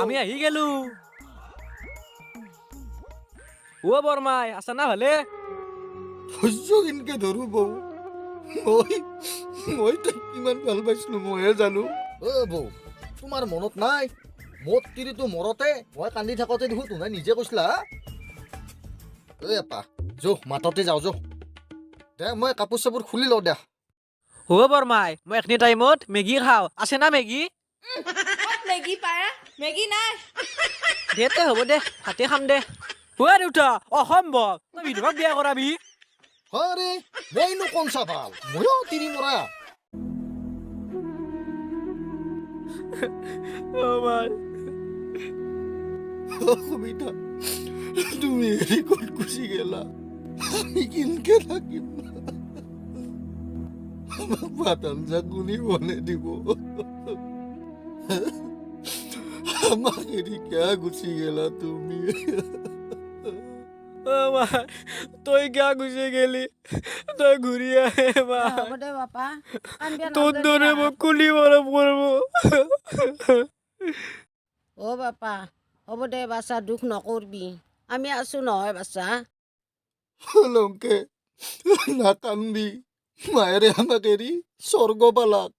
আমি আহি গেলো। অ বৰমাই, আছা না ভালে? ধৈৰ্য কিনকে ধৰো বৌ, মই মই তাইক কিমান ভাল পাইছিলো মইহে জানো। অ বৌ, তোমাৰ মনত নাই মোৰ তিৰিটো মৰতে মই কান্দি থাকোঁতে দেখোন তুমি নিজে কৈছিলা? ঐ আপা, যো মাততে যাওঁ যো। দে মই কাপোৰ চাপোৰ খুলি লওঁ দে। অ বৰমাই, মই এখিনি টাইমত মেগী খাওঁ, আছে না মেগী? মেগী পাৰা? মেগী নাই। দে তে হ'ব দে, ভাতে খাম দে। অ দেউতা, অসম্ভৱ, তই বিধৱাক বিয়া কৰাবি? আৰে মইনো কোন চা ভাল, ময়ো তিৰি মৰা। অসুবিধা, তুমি এৰি ক'ত গুচি গেলা? আমি কিনকে থাকিম? আমাক ভাত আঞ্জা কোনে বনাই দিব? আমাক এৰি কিয় গুচি গেলা তুমি? তই কিয় গুচি গেলি? তই ঘূৰি আহে মা। হ'ব দে বাপা, তোৰ দৰে মোক কুলি মৰম কৰিব। অ বাপা, হ'ব দে বাচ্চা, দুখ নকৰবি, আমি আছো নহয় বাচ্চা। লংকে নাকান্দি, মায়েৰে আমাক এৰি স্বৰ্গ পালাক।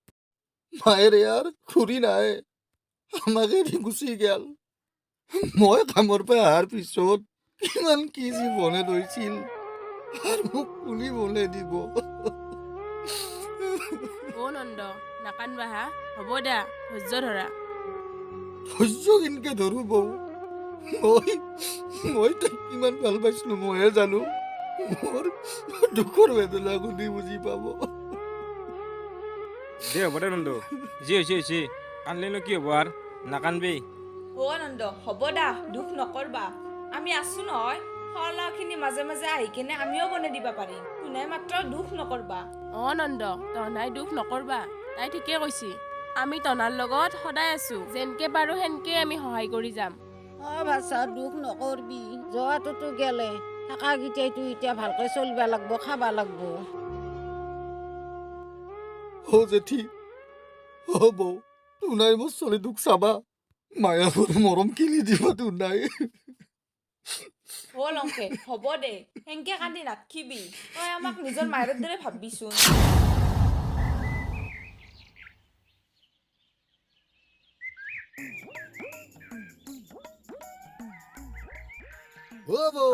মায়েৰে আৰু ঘূৰি নাহে, আমাক এৰি গুচি গেল। মই কামৰ পৰা অহাৰ পিছত কিমান কি যি বনাই থৈছিল, আৰু মোক কোনে বনাই দিব? অ নন্দ, নাকান্দবা হা, হ'ব দা, ধৈৰ্য ধৰা। ধৈৰ্য কিনকে ধৰো বৌ, মই মই তাইক কিমান ভাল পাইছিলো মইহে জানো। মোৰ দুখৰ বেদনা কোনে বুজি পাব? দে হ'ব দে নন্দু, যি হৈছে হৈছে, কান্দিলেনো কি হ'ব আৰু, নাকান্দবি। অ নন্দ, হ'ব দা, দুখ নকৰবা, আমি আছো নহয়। খোৱা লোৱাখিনি মাজে মাজে আহি কিনে আমিও বনাই দিব পাৰিম, কোনে মাত্ৰ দুখ নকৰবা। অ নন্দ, তহনাই দুখ নকৰবা, তাই ঠিকে কৈছি। আমি তনাৰ লগত সদায় আছো, যেনকে পাৰো সেনকে আমি সহায় কৰি যাম। অ বাচ্চা, দুখ নকৰবি, যোৱাটোতো গেলে, থাকাকেইটাইতো এতিয়া ভালকে চলিব লাগব, খাব লাগব। অ জেঠী, অ বৌ, তোনাই মোৰ ছোৱালীটোক চাবা, মায়াবোৰ মৰম কিনি দিবা তোনাই। অ লংকে, হ'ব দে, সেনকে কান্দি নাথকিবি, তই আমাক নিজৰ মায়েৰ দৰে ভাববিচোন।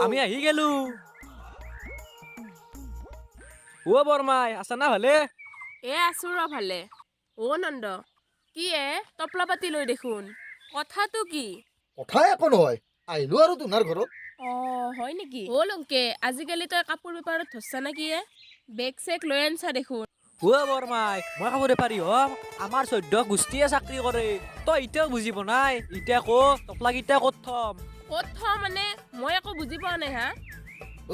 আমি আহি গেলো। অ বৰমাই, আছা না ভালে? এ আছো ৰ ভালে। অ নন্দ, কি এ তপলা পাতি লৈ দেখোন, কথাটো কি? কথা একো নহয়, আহিলো আৰু তোমাৰ ঘৰত। অ হয় নেকি? অ লংকে, আজিকালি তই কাপোৰ বেপাৰত ধৰছা নেকি এ? বেগ চেগ লৈ আনছা দেখোন। অ বৰমাই, মই কাপোৰ বেপাৰী হ'ম? আমাৰ 14 গোষ্ঠীয়ে চাকৰি কৰে, তই এতিয়াও বুজি পোৱা নাই? এতিয়া ক, টপলাকেইটা ক'ত থম? ক'ত থ মানে মই একো বুজি পোৱা নাই হা।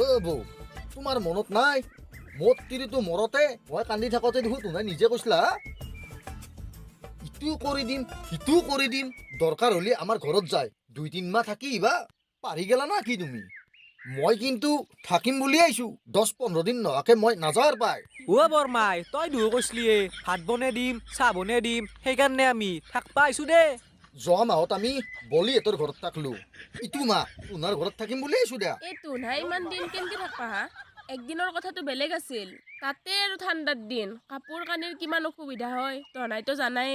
অ বৌ, তোমাৰ মনত নাই মোৰ তিৰিটো মৰতে মই কান্দি থাকোঁতে দেখোন তুমি নিজে কৈছিলা, ইটোও কৰি দিম সিটোও কৰি দিম, দৰকাৰ হ'লে আমাৰ ঘৰত যায় 2-3 মাহ থাকি আহিবা। পাৰি গেলা না কি তুমি? মই কিন্তু থাকিম বুলি আহিছো, 10-15 দিন নোহোৱাকে মই নাযাওঁ আৰু পাই। অ বৰমাই, তই দুয়ো কৈছিলিয়ে ভাত বনাই দিম, চাহ বনাই দিম, সেইকাৰণে আমি থাকবা আহিছো দে। যোৱা মাহত আমি বলিহঁতৰ ঘৰত থাকলো, ইটো মাহ তোনাৰ ঘৰত থাকিম বুলি আহিছো দে। এই তোনহাই ইমান দিন কেনেকে থাকবা হা? একদিনৰ কথাটো বেলেগ আছিল, তাতে আৰু ঠাণ্ডাৰ দিন, কাপোৰ কানিৰ কিমান অসুবিধা হয় তহনাইতো জানাই।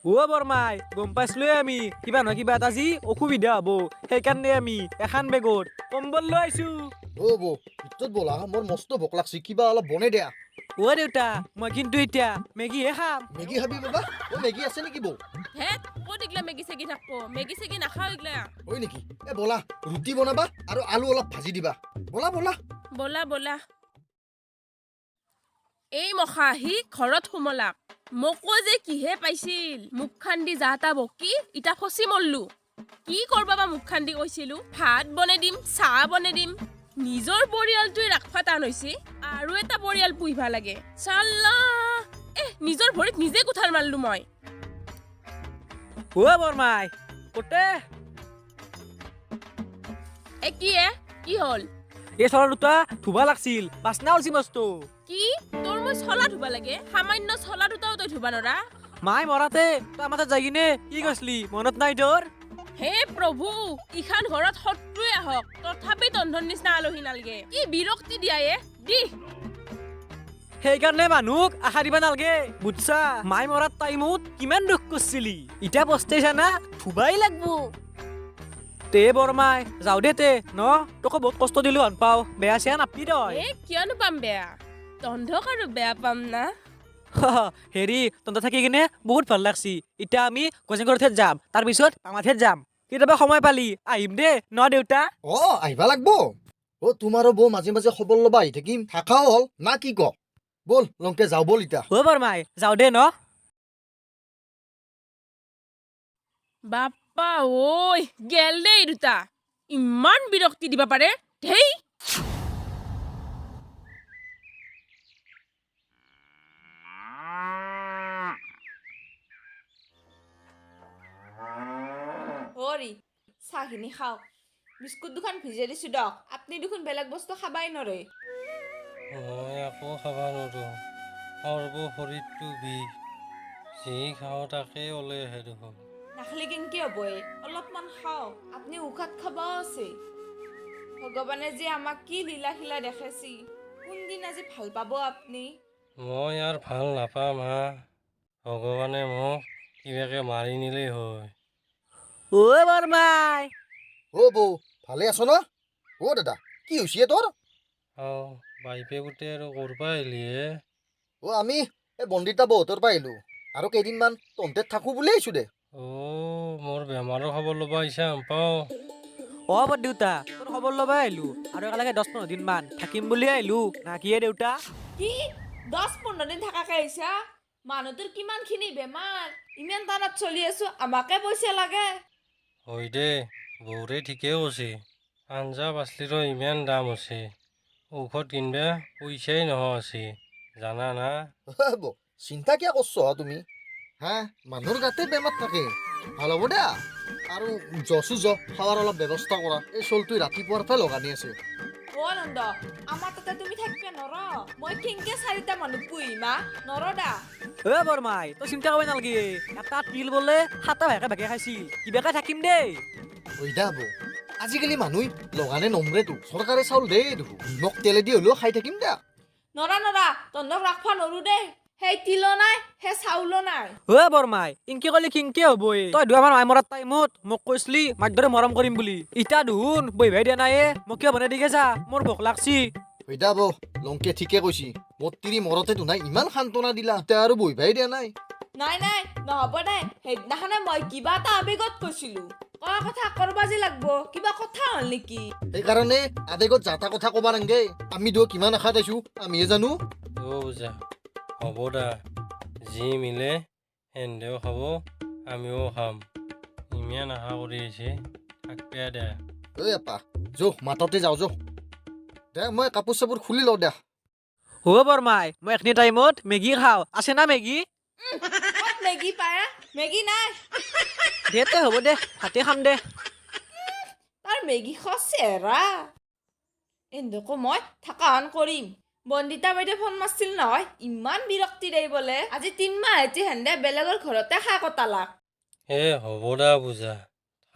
অ বৰমাই, গম পাইছিলোৱে আমি কিবা নহয় কিবা এটা যি অসুবিধা হ'ব, সেইকাৰণে আমি এখন বেগত কম্বল লৈ আহিছো। অ বৌ, ভিতৰত ব'লা, মোৰ মস্ত ভোক লাগছি, কিবা অলপ বনাই দিয়া। অ দেউতা, মই কিন্তু এতিয়া মেগীহে খাম। মেগী খাবি বাবা? অ মেগী আছে নেকি বৌ? হেত, ক'ত এইগিলা মেগী চেগী থাকব, মেগী চেগী নাখাওঁ এইগিলা। হয় নেকি? এ ব'লা, ৰুটি বনাবা আৰু আলু অলপ ভাজি দিবা। ব'লা ব'লা। ব'লা ব'লা। এই মখা আহি ঘৰত সোমলাক, মোকো যে কিহে পাইছিল, মুখখান দি যা তা বকি ইটা ফচি মৰলো। কি কৰবা বা মুখখান দি কৈছিলো, ভাত বনাই দিম, চাহ বনাই দিম, নিজৰ পৰিয়ালটোৱে ৰাখবা টান হৈছে, আৰু এটা পৰিয়াল পুহিবা লাগে। চাল্লা, এ নিজৰ ভৰিত নিজে কুঠাৰ মাৰলো মই। অ বৰমাই, ক'তে? এ কি এ, কি হ'ল? এই চলা দুটা ধুবা লাগছিল, বাচনা ওলছি মস্ত। কি তোৰ মই চলা ধুবা লাগে? সামান্য চলা দুটাও তই ধুবা নৰা? মাই মৰাতে তই আমাৰ তাত যাই কিনে কি কৈছিলি মনত নাই তোৰ? হে প্ৰভু, ইখান ঘৰত শত্ৰুৱে আহক তথাপি তন্ধৰ নিচিনা আলহী নালগে। কি বিৰক্তি দিয়া এ দি। সেইকাৰণে মানুহক আশা দিব নালগে বুজছা। মাই মৰাৰ টাইমত কিমান দুখ কৰিছিলি, এতিয়া পস্তাইছা না? থুবাই লাগব তে বৰমাই। যাওঁ দে তে ন, তোকো বহুত কষ্ট দিলো হেন পাওঁ, বেয়া চেয়া নাপবি তই। এ কিয়নো পাম বেয়া, তন্ধক আৰু বেয়া পাম না। হেৰি তহঁত থাকি কিনে বহুত ভাল লাগছি। এতিয়া আমি গজেংগৰথেত যাম, তাৰপিছত পামাথেত যাম। কেতিয়াবা সময় পালি আহিম দে ন দেউতা? অ আহিবা লাগব। অ তোমাৰো বৌ মাজে মাজে খবৰ ল'বা আহি থাকিম, থাকাও হ'ল না কি ক? ব'ল লংকে যাওঁ ব'ল ইতা। অ বৰমাই যাওঁ দে ন। বাপ্পা ঐ গেল দেই দুটা, ইমান বিৰক্তি দিব পাৰে ধেই। হৰি চাহখিনি খাওক, বিস্কুট দুখন ভিজাই দিছোঁ দক, আপুনি দেখোন বেলেগ বস্তু খাবাই নৰে। মই একো খাব নোৱাৰোঁ, সৰ্ব শৰীৰটো বিষ, যি খাওঁ তাকেই ওলাই আহে দেখোন। নাখালে কেনেকে হ'ব এ, অলপমান খাওক, আপুনি ঔষধ খাবও আছে। ভগৱানে যে আমাক কি লীলা খেলা দেখাইছি, কোনদিনা যে ভাল পাব আপুনি। মই আৰু ভাল নাপাম হা, ভগৱানে মোক কিবাকে মাৰি নিলেই হয়। অ বৰমাই। অ বৌ ভালে আছ ন? অ দাদা কি হৈছে তোৰ? অঁ বাইপে গোটেই আৰু ক'ৰ পৰা আহিলি হে? অ আমি এই বন্দিতা বৌহঁতৰ পৰা আহিলোঁ, আৰু কেইদিনমান তহঁতে থাকোঁ বুলি আহিছোঁ দে। অ' মোৰ বেমাৰৰ খবৰ ল'ব আহিছা গম পাওঁ। অ বৰ দেউতা, তোৰ খবৰ ল'ব আহিলোঁ, আৰু একেলগে 10-15 দিনমান থাকিম বুলি আহিলোঁ না কি হে দেউতা? কি 10-15 দিন থাকাকে আহিছা? মানুহটোৰ কিমানখিনি বেমাৰ, ইমান টানত চলি আছোঁ, আমাকে পইচা লাগে। হয় দে, বৌৰে ঠিকেই কৈছে, আঞ্জা পাচলিৰো ইমান দাম হৈছে, ঔষধ কিনবা পইচাই নোহোৱা হৈছে জানা না? বৌ চিন্তা কিয় কৰছ হা তুমি? হা মানুহৰ গাতে বেমাৰ থাকে, ভাল হ'ব দে। আৰু যছো য খাৱাৰ অলপ ব্যৱস্থা কৰা, এই চলটোৱে ৰাতিপুৱাৰ পৰাই লগানি আছে। অ নন্দ, আমাৰ তাতে তুমি থাকিব নৰ, মই কেনকে 4টা মানুহ পুহিম হা? নৰ দা। অ বৰমাই তই চিন্তা কৰিব নালগে, এটা তিল বোলে 7টা ভাগে ভাগে খাইছিল, কিবাকে থাকিম দেই। ঐ দা বৌ, আজিকালি মানুহে লগানে নমৰেতো, চৰকাৰে চাউল দেই দেখোন, নিমখ তেলেদি হ'লেও খাই থাকিম দা। নৰা নৰা, তহঁতক ৰাখবা নৰো দেই, সেই তিলো নাই সেই চাউলো নাই। অ বৰমাই ইনকে ক'লে কিনকে হ'ব এ? তই দুৱাৰ মাই মৰাৰ টাইমত মোক কৈছিলি মাক দৰে মৰম কৰিম বুলি, ইতা দেখোন বহিবাই দিয়া নাই এ। মোক কিয় বনাই দিগে যা, মোৰ ভোক লাগছি। ঐ দা বৌ লংকে ঠিকে কৈছি, মোৰ তিৰি মৰতে নাই ইমান সান্তনা দিলা, ইতা আৰু বহিবাই দিয়া নাই। নাই নাই নহ'ব দে, সেইদিনাখনে মই কিবা এটা আৱেগত কৈছিলো, কোৱা কথা কৰবা যে লাগব, কিবা কথা হ'ল নেকি? সেইকাৰণে আৱেগত যা তা কথা ক'বা নাংগে, আমি দুয়ো কিমান আশাত আছো আমিহে জানো। অ' পূজা হ'ব দা, যি মিলে সেন্ধেও খাব আমিও খাম, ইমান আশা কৰি আহিছে থাকবে দে। ঐ আপা যো মাততে যাওঁ যো, দে মই কাপোৰ চাপোৰ খুলি লওঁ দে। অ বৰমাই মই এইখিনি টাইমত মেগী খাওঁ, আছে না মেগী? ক'ত মেগী পায়? মেগী নাই। দে তে হ'ব দে, ভাতে খাম দে। তাৰ মেগী খোৱা চেহেৰা। এন্দকো মই থাকাহান কৰিম। বন্দিতা বাইদেউ ফোন মাৰছিল নহয়, ইমান বিৰক্তি দেই বোলে, আজি 3 মাহ হেতি হেন্দে বেলেগৰ ঘৰতে খা কটালাক। এ হ'ব দা পূজা,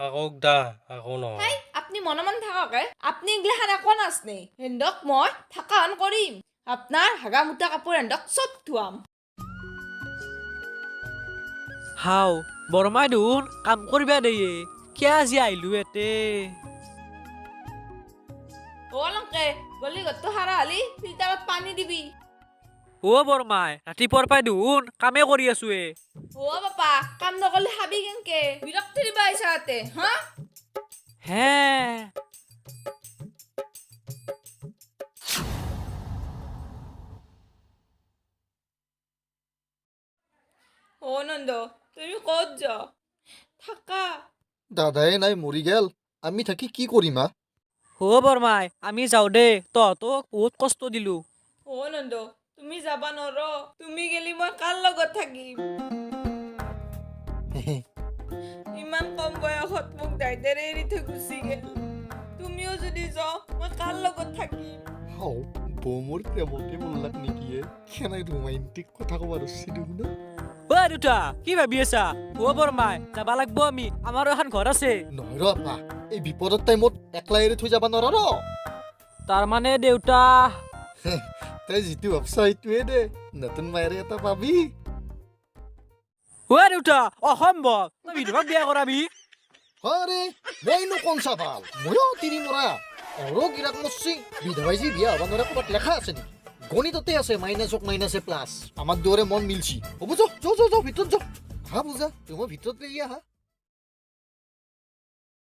থাকক দা একো নহয়। হেই আপুনি মনে মনে থাকক হে, আপুনি এইগিলাখান একো নাজনে। হেন্দক মই থাকাহান কৰিম, আপোনাৰ হাগা মুতা কাপোৰ হেন্দক চব ধুৱাম। হাও বৰমাই দেখোন কাম কৰিবা দেয়ে, কিয় আজি আহিলো এতে? অ লংকে গলি ঘৰটো সাৰা হ'লি ফিল্টাৰত পানী দিবি। অ বৰমাই ৰাতিপুৱাৰ পৰাই দেখোন কামে কৰি আছো এ। অ বাপা কাম নকৰিলে খাবি কেনকে? বিৰক্তি দিবা আহিছা তাতে হা? হে অ নন্দ তুমি ক'ত যা থাকা? দাদাই নাই মৰি গেল, আমি থাকি কি কৰিম হা? অ বৰমাই আমি যাওঁ দে, তহঁতক বহুত কষ্ট দিলো। অ নন্দ তুমি যাবা নৰ, তুমি গেলি মই কাৰ লগত থাকিম? ইমান কম বয়সত মোক দাইতাৰে এৰি থৈ গুচি গেল, তুমিও যদি যাওঁ মই কাৰ লগত থাকিম? হাও বৌ মোৰ প্ৰেমতে বললাক নেকি এ? কেনে ৰোমান্টিক কথা ক'ব ধৰছি দেখোন। অ দেউতা, কি ভাবি আছা? অ বৰমাই, যাবা লাগব আমি, আমাৰো এখন ঘৰ আছে। নহয় ৰ আপা, এই বিপদৰ টাইমত একলা এৰি থৈ যাব নোৱাৰা ৰ। তাৰমানে দেউতা? তই যিটো ভাবছা সেইটোৱে দে, নতুন মায়েৰে এটা পাবি। অ দেউতা, অসম্ভৱ, তই বিধৱাক বিয়া কৰাবি? আৰে মইনো কোন চা ভাল, ময়ো তিৰি মৰা আৰু গিৰাক মৰছি। বিধৱাই যি বিয়া হ'ব নোৱাৰে ক'ৰবাত লেখা আছে নেকি? গণিততে আছে, মাইনাছক মাইনাছে প্লাছ। আমাৰ দুয়োৰে মন মিলছি। হ'ব, যাওঁ যাওঁ যাওঁ যাওঁ, ভিতৰত যাওঁ। হা, বুজা তুমি ভিতৰত লৈ আহা।